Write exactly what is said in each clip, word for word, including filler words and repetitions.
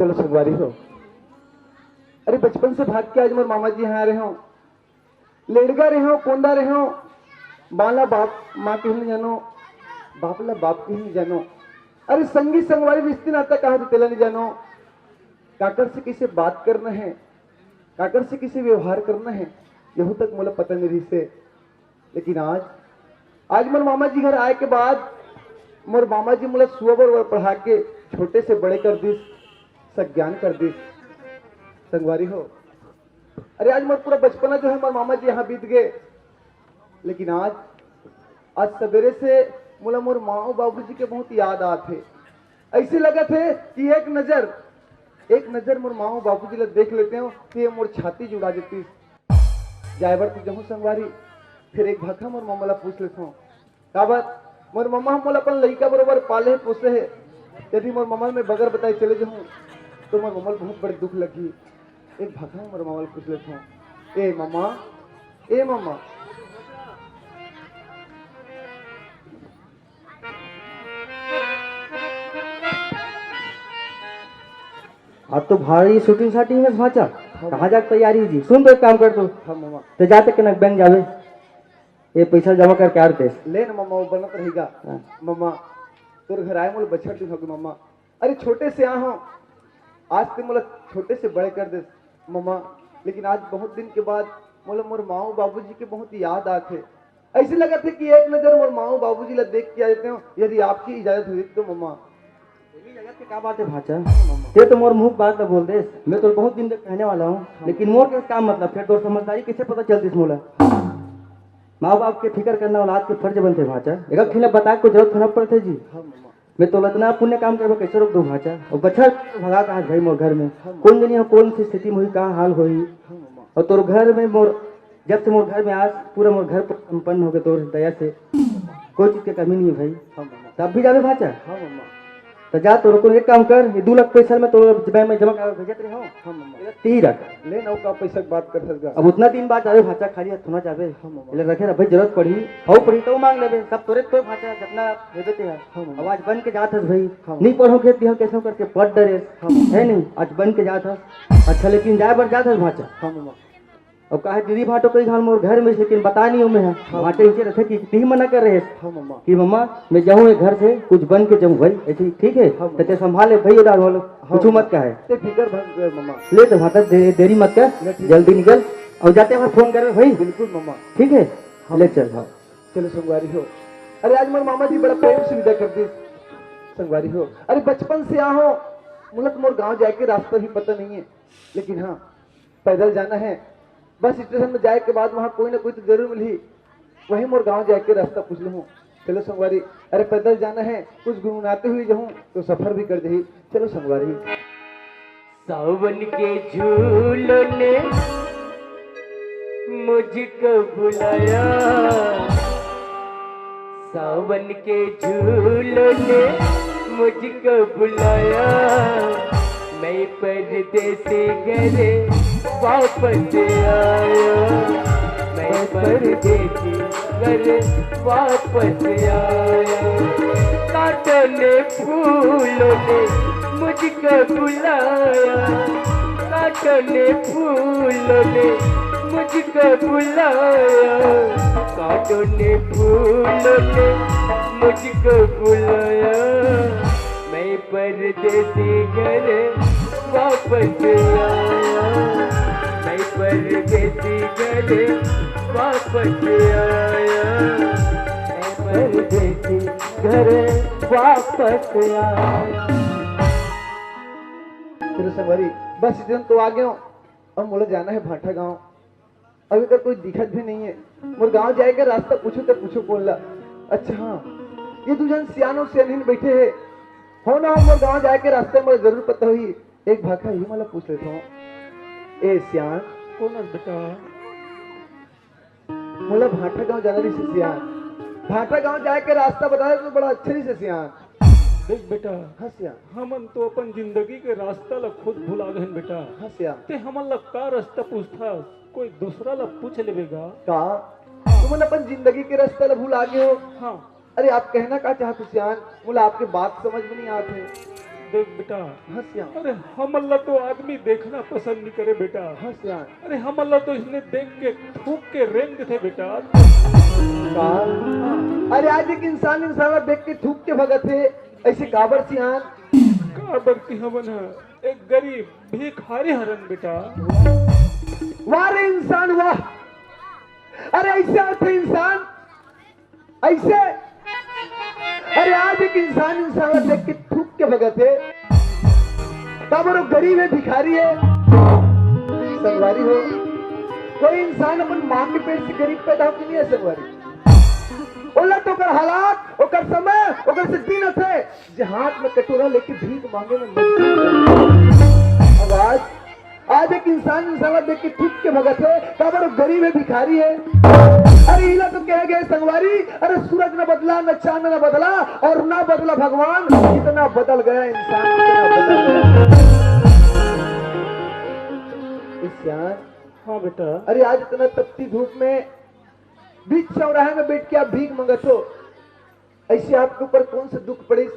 चलो संगवारी हो, अरे बचपन से भाग के आज मोर मामा जी यहाँ आ रहे हो। लेड़गा रहे हो, कोंदा रहे हो, बाला बाप माँ के नहीं जानो, बाप ला बाप के नहीं जानो। अरे संगी संगवारी रिश्ते नाता कहा तेला नहीं जानो। काकर से किसे बात करना है, काकर से किसे व्यवहार करना है, यहू तक मोला पता नहीं रहिसे। लेकिन आज, आज मोर मामा जी घर आए के बाद मोर मामा जी मोला सुअबर वर पढ़ा के छोटे से बड़े कर दिस, सज्ञान कर दिस। संगवारी हो, अरे आज मोर पूरा बचपना जो है मोर मामा जी यहाँ बीत गए। लेकिन आज, आज सवेरे से मोला मोर माँ अउ बाबूजी के बहुत याद आत हे। ऐसे लगत हे कि एक नजर, एक नजर मोर माँ अउ बाबूजी ला देख लेते हो तो ये मोर छाती जुड़ा देती। जाए बर तो जहूँ संगवारी, फिर एक भाखा मोर मामा ला पूछ लेथव। काबर मोर मम्मा ह मोला अपन लइका बरोबर पाले हे, पोसे हे। यदि मोर मम्मा ल मैं बगर बताए चले जाहूँ, तो मोर मम्मा ल बहुत बड़े दुख लगही। एक भाखा मोर मम्मा ल पूछ लेथव, "ए मम्मा, ए मम्मा।" आज तो भारी shooting shooting में भांचा। हाँ, कहाँ जाके तैयारी जी? सुन तो एक काम कर तू। हाँ, मम्मा। ते जाते के नक बैंक जावे। ये पैसा जमा करके आर देस। ले न मम्मा, वो बनत रहेगा। हाँ। मम्मा, तोर घर आए मोला बछर दिन होगे मम्मा। अरे छोटे से आ हो, आज ते मोला छोटे से बड़े कर देस मम्मा। लेकिन आज बहुत दिन के बाद मोला मोर माँ बाबूजी के बहुत याद आत हे। ऐसे लगत हे कि एक नजर मोर माँ बाबूजी ला देख के आ जाते हो, यदि आपकी इजाजत हुई तो मम्मा। तेरी जगत के का बात है भांचा? ते तो मोर मुंह बात ला बोल देस। मैं तो बहुत दिन तक कहने वाला हूँ, लेकिन मोर के काम मतलब फिर तोर समझदारी कैसे पता चलतीस मोला? माँ बाप के फिकर करना औलाद के फर्ज बनथे भांचा। एक खिला बता को जरूरत होना पड़थे जी। हाँ, मम्मा। मैं तोला इतना पुण्य काम करबे कैसे रोक दूं भांचा? और बछर भगा कहा भाई मोर घर में। हाँ, मम्मा। कौन जनी हो, कौन सी स्थिति में हुई, का हाल होई? हाँ, मम्मा। और तोर घर में मोर, जब से मोर घर में आज पूरा मोर घर संपन्न हो गए तोर दया से। कोई चीज के कमी नहीं है भाई। हाँ, मम्मा। तब भी जाबे भांचा? हाँ, मम्मा। तो जा, तोर को एक काम कर, ये दू लाख पैसा मैं तोर बैंक में जमा कर भेजत रहे हो। हाँ, मम्मा। ती रख। ले ना, का पैसा के बात कर सकता। अब उतना दिन बाद जाबे भांचा, खाली हाथ थोड़ा जाबे। हाँ, मम्मा। ले रखे रह भाई, जरूरत पड़ी, हो पड़ी तो मांग लेबे, सब तोरे तो भांचा जितना हेबे ते है। हाँ, मम्मा। अब आज बन के जात हस भाई, हाँ। नहीं पढ़ो खेत दिहल कैसे करके पढ़ डरे। हाँ, मम्मा। है नहीं, आज बन के जात हस। अच्छा, लेकिन जाए बर जात हस भांचा। हाँ, मम्मा। अब काहे दीदी भांटो कई घाल मोर घर में, लेकिन बता नहीं हूँ मैं। हाँ। भांटे इनके रखे कि ती मना कर रहे। हाँ, मम्मा। कि मम्मा, मैं जाऊँ ये घर से, कुछ बन के जाऊँ भाई, ऐसे ही ठीक है? हाँ, मम्मा। तो ते संभाले भाई, उधार वालो, हाँ, कुछ मम्मा। मत कहे। ते फिकर भंग कर, मम्मा। ले तो भांटा दे-, देरी मत कर, ले, ठीक। जल्दी निकल। और जाते वक्त फोन कर भाई। बिल्कुल, मम्मा। ठीक है? हाँ। ले चल, हाँ। चलो, संगवारी हो। अरे, आज मोर मामा जी बड़ा प्रेम से विदा कर दी। संगवारी हो। अरे, बचपन से आ हो, मुलक मोर गांव जाए के रास्ता भी पता नहीं है। लेकिन हाँ, पैदल जाना है। बस स्टेशन में जाए के बाद वहाँ कोई ना कोई तो जरूर मिलही। वही मोर गांव जाए के रास्ता पूछ लूँ। चलो संगवारी, अरे पैदल जाना है, कुछ गुनगुनाते हुए जाऊँ तो सफर भी कर जाही। चलो संगवारी। सावन के झूलों ने मुझको बुलाया, सावन के झूलों ने मुझको बुलाया, मैं परदेसी घर वापस आया, मैं परदेसी घर वापस आया। कांटों ने फूलों ने मुझको बुलाया, कांटों ने फूलों ने मुझको बुलाया, कांटों ने फूलों ने मुझको बुलाया। मैं परदेसी घर वापस आया, मैं परदेसी घर वापस आया, मैं परदेसी घर वापस आया। चलो संगवारी, बस स्टेशन तो आ गयो, अब मोला जाना है भांठा गांव। अभी तक कोई दिखत भी नहीं है। मोर गांव जाए के रास्ता पूछो तो पूछो कौन ला। अच्छा हाँ, ये दू जन सियान और सियानहीन बैठे हैं। हो ना हो, मोर गांव जाए के रास्ता मोला जरूर पता होही। एक भाखा ही मोला पूछ लेता हूँ। ए सियान। कौन है बेटा? मोला भांठा गांव जाना रही सियान। भांठा गांव जाए के रास्ता बता दे तो बड़ा अच्छा रही सियान। देख बेटा, हाँ सियान। हमन तो अपन जिंदगी के रास्ता ला खुद भुला गए बेटा। हाँ सियान। ते हमन ला का रास्ता पूछथस? कोई दूसरा ला पूछ लेबे गा। का? तुमन अपन जिंदगी के रास्ता ला भुला गए हो? हाँ। अरे आप कहना का चाहत हो सियान? मोला आपके बात समझ में नहीं आत है। देख बेटा, हाँ सियान। अरे हमन ला तो आदमी देखना पसंद नहीं करे बेटा। हाँ सियान। अरे हमन ला तो इसने देख के थूक के रेंग देथे बेटा। का? अरे आज एक इंसान इंसान ला देख के थूक के भगत हे, ऐसे काबर सियान? काबर कि हमन ह एक गरीब भिखारी हरन बेटा। वाह रे इंसान वाह। अरे ऐसे होथे इंसान, ऐसे। अरे आज एक इंसान इंसान ला देख के थूक के भगत हे, काबर वो गरीब हे, भिखारी हे। संगवारी हो, कोई इंसान अपन माँ के पेट से गरीब पैदा हो कि नहीं हे संगवारी? ओला तो ओकर हालात, ओकर समय, ओकर से दिन होथे, जे हाथ में कटोरा लेके भीख मांगे में मजबूर हे। अब आज आज एक इंसान इंसान ला देख के थूक के भगत हे, काबर वो गरीब हे, भिखारी हे। अरे इला तो कहे गए संगवारी, अरे सूरज न बदला, न चांद न बदला, और ना बदला भगवान, कितना बदल गया इंसान, कितना बदल गया। ए सियान। हाँ बेटा। अरे आज इतना तपती धूप में बीच चौराहे में बैठ के आप भीख मंगत हो, ऐसे आपके ऊपर कौन सा दुख पड़िस,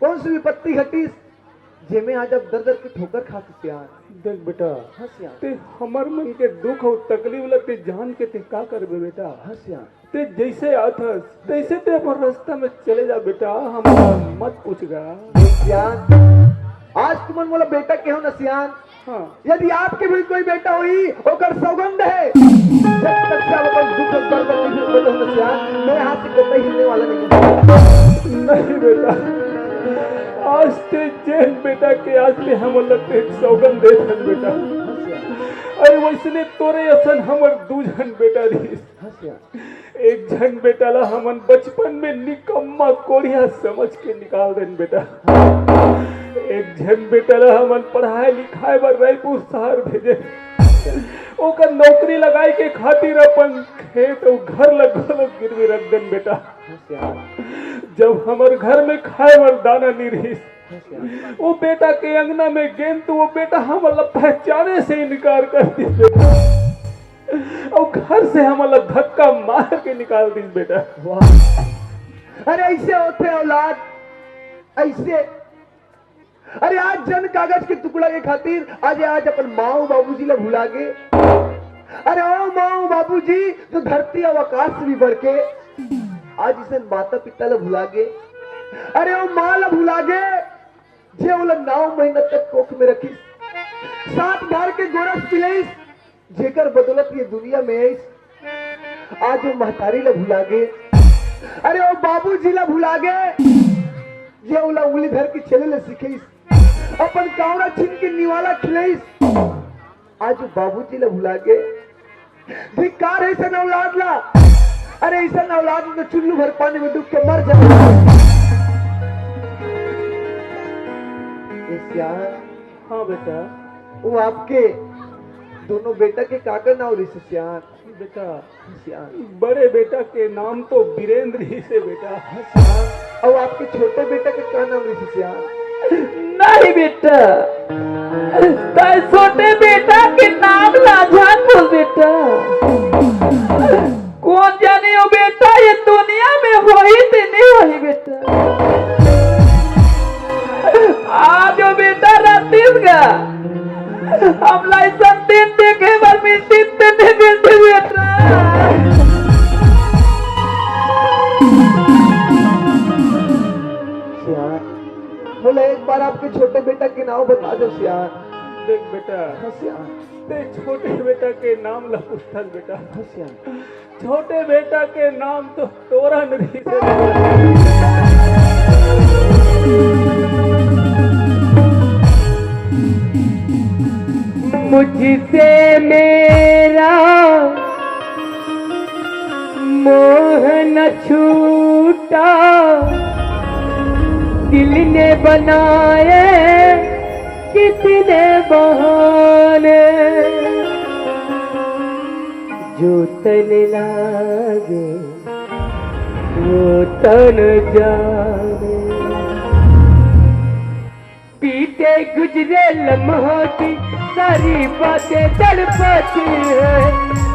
कौन सी विपत्ति घटिस, जेमे आज आप दर दर के ठोकर खात हो सियान? देख बेटा, हाँ सियान। ते हमर मन के दुख अउ तकलीफ ला ते जान के ते का करबे बेटा? हाँ सियान। ते जैसे आत हस, तैसे ते अपन रास्ता में चले जा बेटा, हमला मत पूछ गा। सियान, आज तुमन मोला बेटा कहो न सियान, हाँ। यदि आपके भी कोई बेटा होही, ओकर सौगंध हे, जब तक से आप अपन दुख दर्द तकलीफ में बंधे हो न सियान, मैं यहाँ से कतई हिलने वाला नहीं हूँ। नहीं बेटा, आज ते जेन बेटा के आज ते हमन ला ते सौगंध देत हन बेटा। अरे वैसने तोरे असन हमर दू झन बेटा रहिस। हाँ सियान। एक झन बेटा ला हमन बचपन में निकम्मा कोढ़िया समझ के निकाल देन बेटा। एक झन बेटा ला हमन पढ़ाए लिखाए बर रायपुर शहर भेजे। ओकर नौकरी लगाए के खातिर अपन खेत अउ घर ला घलो गिरवी रख देन बेटा। जब हमर घर में खाए बर दाना नी रहिस, वो बेटा के अंगना में गेन तो वो बेटा हमन ला पहचाने से इनकार कर दिस बेटा। अउ घर से हमन ला धक्का मार के निकाल दिस बेटा। वाह। अरे ऐसे होथे औलाद, ऐसे। अरे आज जन कागज के टुकड़ा के खातिर आज, आज अपन माँ बाबूजी ला भुला गे। अरे ओ माँ बाबूजी जो धरती अउ आकाश से भी बढ़ के आज इसन माता पिता ला भुला गे। अरे ओ माँ ला भुला गे, जे ओला नौ महीना तक कोख में रखिस, सात बार के गोरस पिलइस, जेकर बदौलत ये दुनिया में आइस, आज वो महतारी ला भुला गे। अरे वो बाबूजी ला भुला गे, जे ओला उंगली धर के चले ला सिखइस, अपन कावड़ा छीन के निवाला खिलइस, आज वो बाबूजी ला भुला गे। धिक्कार हे ऐसन औलाद ला। अरे ऐसन औलाद ला तो चुल्लू भर पानी में डूब के मर जाए। ए सियान। हाँ बेटा। वो आपके दोनों बेटा के काका नाव रहिस सियान? बेटा, सियान। बड़े बेटा के नाम तो वीरेंद्र ही से बेटा। हाँ सियान। अउ आपके छोटे बेटा के का नाम रहिस सियान? नहीं बेटा, तै छोटे बेटा के नाम ला झन बोल बेटा। कोन जाने वो बेटा ये दुनिया में होही ते नहीं होही बेटा। आज वो बेटा रतिस गा, हमला अइसन दिन देखे बर मिलतिस ते नहीं मिलतिस बेटा। सियान, मोला एक बार आपके छोटे बेटा के नाम बता दो सियान। देख बेटा। हाँ सियान। ते छोटे बेटा के नाम ला पूछथस बेटा। हाँ सियान। छोटे बेटा के नाम तो तोरन रहिस हे। मुझसे मेरा मोह न छूटा, दिल ने बनाए कितने बहाने, जो तन लागे वो तन जाने। बीते गुजरे लम्हों की सारी बातें तड़पाती है,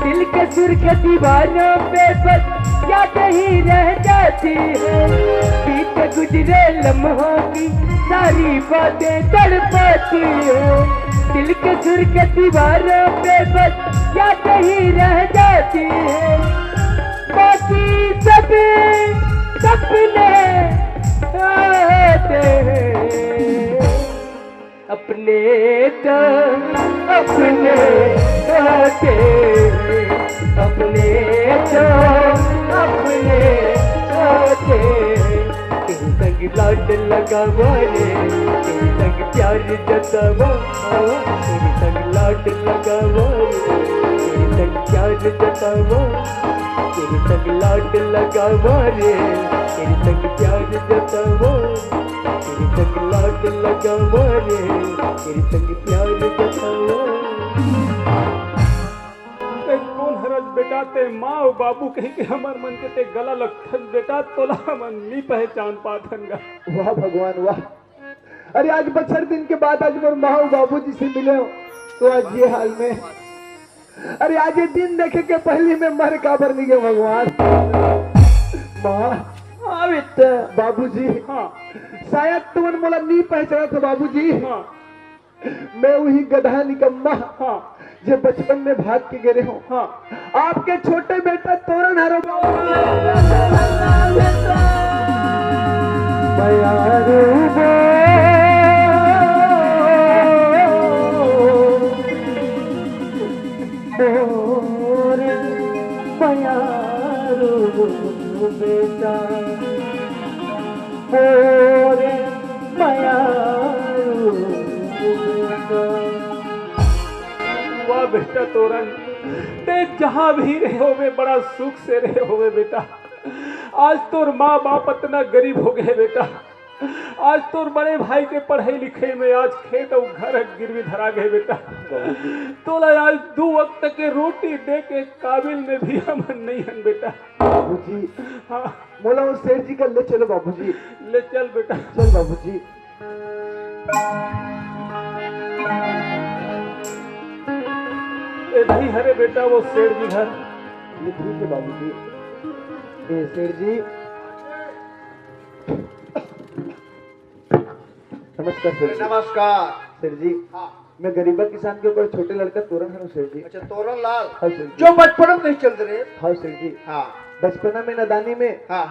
दिल के सुर्ख दीवारों पे बस याद ही रह जाती है। बीत गुजरे लम्हों की सारी बातें तड़पाती है। दिल के सुर्ख दीवारों पे बस याद ही रह जाती है। बाकी सब सपने आते हैं। अपने तो अपने होते, अपने तो अपने होते। तेरे संग लाड लगावा रे, तेरे संग प्यार जतावा, तेरे संग लाड लगावा रे, तेरे संग प्यार जतावा, तेरे संग लाड लगावा रे, तेरे संग प्यार जतावा, तेरे संग लाड लगावा रे, तेरे संग प्यार जतावा। ए, कोन हरस बेटा ते माँ अउ बाबू कहि के हमर मन के ते गला लगथस बेटा, तोला हमन नी पहचान पाथन गा। वाह भगवान वाह। अरे आज बछर दिन के बाद आज मोर माँ अउ बाबू जी से मिले हो तो आज ये हाल में। अरे आज ये दिन देखे के पहली मैं मर काबर नहीं गया भगवान। माँ। हाँ बेटा। बाबूजी। हाँ। शायद तुमन मोला नी पहचाना था बाबूजी। हाँ। मैं वही गधा निकम्मा हाँ। जे बचपन में भाग के गिरे हो। हाँ। आपके छोटे बेटा तोरन हरो। बयारू बो, बोरे बयारू बेटा, बोरे बयारू बेटा। वाह बेटा तोरन, ते जहाँ भी रहे होवे, बड़ा सुख से रहे होवे बेटा। आज तोर माँ बाप अतना गरीब हो गए बेटा। आज तोर बड़े भाई के पढ़ाई लिखाई में आज खेत अउ घर गिरवी धरा गए बेटा। तोला आज दू वक्त के रोटी दे के काबिल में भी हमन नहीं हन बेटा। बाबूजी, हाँ। मोला वो सेठ जी का ले चलो बाबूजी। ले चल बेटा। चल बाबूजी। ए भाई, हरे बेटा, वो सेठ जी घर। ये ठीक है बाबूजी। ए सेठ जी, नमस्कार सेठ जी। नमस्कार। सेठ जी, हाँ। मैं गरीबा किसान के ऊपर छोटे लड़का तोरन हूँ सेठ जी। अच्छा, तोरन लाल। हाँ सेठ जी। जो बचपन में नहीं चलते रहे। हाँ सेठ जी। हाँ। बचपना में नादानी में हाँ।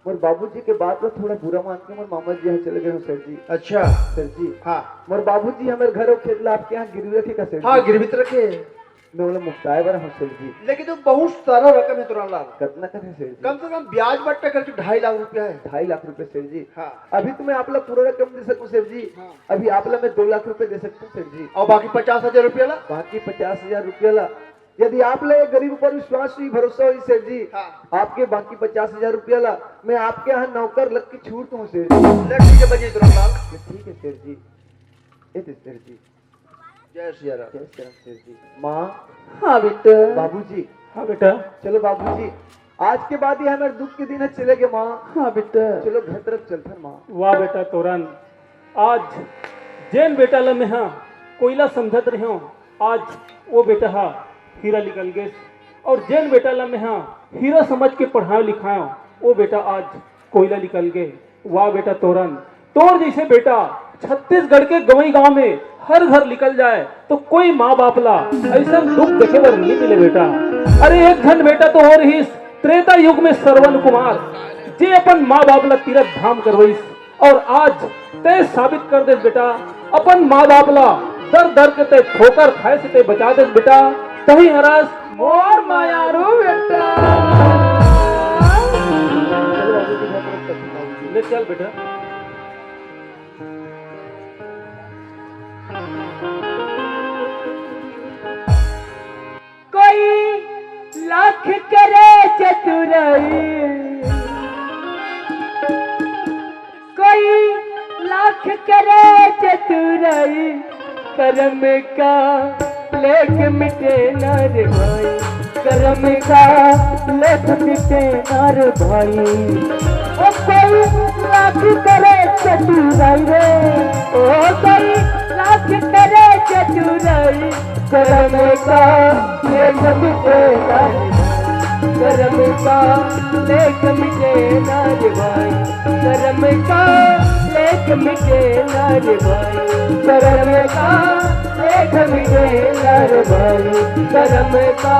मोर बाबूजी के बात ला थोड़ा बुरा मान के मोर मामा जी यहाँ चले गए हो सेठ जी। अच्छा। सेठ जी। हाँ। मोर बाबूजी हमर घर अउ खेत ला आपके यहाँ गिरवी रखे का सेठ हाँ, जी? गिरवी तो रखे। मैं ओला मुक्ताए बर हूँ सेठ जी। लेकिन तो बहुत सारा रकम है तोरन लाल। कतना कन है सेठ जी? कम से कम ब्याज बट्टा करके ढाई लाख रुपया है। ढाई लाख रुपया सेठ जी। हाँ। अभी तो मैं आप ला पूरा रकम दे सकूँ सेठ जी। हाँ। अभी आप ला मैं दो लाख रुपया दे सकता हूँ सेठ जी। और बाकी पचास हजार रुपया ला? बाकी पचास हजार रुपया ला यदि आप ला ये गरीब ऊपर विश्वास हुई, भरोसा हुई सेठ जी, हाँ। आपके बाकी पचास हजार रुपया ला मैं आपके यहाँ नौकर लग के छूट दूँ सेठ जी। ले ठीक है बजे तुरंत लाल। ये ठीक है सेठ जी। ये दे सेठ जी। जय सिया राम। जय सिया राम सेठ जी। माँ। हाँ बेटा। बाबूजी। हाँ बेटा। चलो बाबूजी, आज के बाद ये हमारे दुख के दिन है, चले गए माँ। हाँ बेटा। चलो घर तरफ चलथन माँ। वाह बेटा तोरन, आज जेन बेटा ला मेहा कोयला समझत रहेंव, आज वो बेटा हा हीरा निकल गेस। और जेन बेटा ला मेहा हीरा समझ के पढ़ाएंव लिखाएंव, वो बेटा आज कोयला निकल गे। वाह बेटा तोरन, तोर जैसे बेटा छत्तीसगढ़ के गंवई गांव में हर घर निकल जाए तो कोई माँ बाप ला ऐसन दुख देखे बर नहीं मिले बेटा। अरे एक झन बेटा तो हो रहिस त्रेता युग में श्रवण कुमार, जे अपन माँ बाप ला तीरथ धाम करवइस। और आज तैं साबित कर देस बेटा, अपन माँ बाप ला दर दर के तैं ठोकर खाए से तैं बचा देस बेटा। तहीं हरस मोर मयारू बेटा। ले चल बेटा। कोई लाख करे चतुराई, कोई लाख करे चतुराई, कर्म का लेख मिटे ना रे भाई। करम का लेख मिटे ना रे भाई। ओ कोई लाख करे चतुराई रे, ओ कोई लाख करे चतुराई। करम का लेख मिटे ना रे भाई, करम का लेख मिटे ना रे भाई, करम का लेख मिटे ना रे भाई, करम का लेख मिटे ना रे भाई, करम का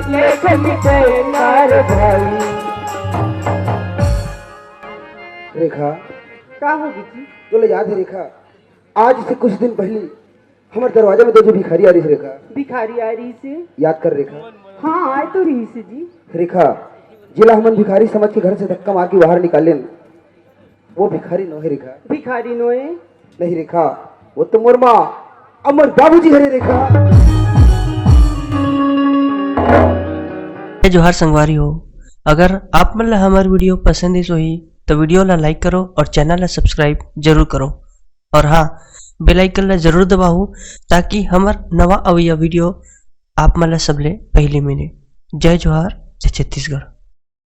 लेख मिटे ना रे भाई। रेखा, का हो गे जी? तोला याद हे रेखा, आज से कुछ दिन पहिली हमर दरवाजा में दो झन भिखारी आय रिहिस रेखा। भिखारी आय रिहिस हे? याद कर रेखा। हाँ, आय तो रिहिस हे जी। रेखा, जेला हमन भिखारी समझ के घर से धक्का मार के बाहर निकालेन, वो भिखारी नोहे रेखा। भिखारी नोहे? नहीं रेखा, वो तो मोर माँ अउ मोर बाबूजी हरे रेखा। जय जोहार संगवारी हो, अगर आप मन ला हमर video पसंद आइस होही तो video ला like करो और channel ला subscribe जरूर करो। और हाँ, bell icon ला जरूर दबाहू, ताकि हमर नवा अवइया video आप मन ला सबले पहिली मिले। जय जोहार, जय छत्तीसगढ़।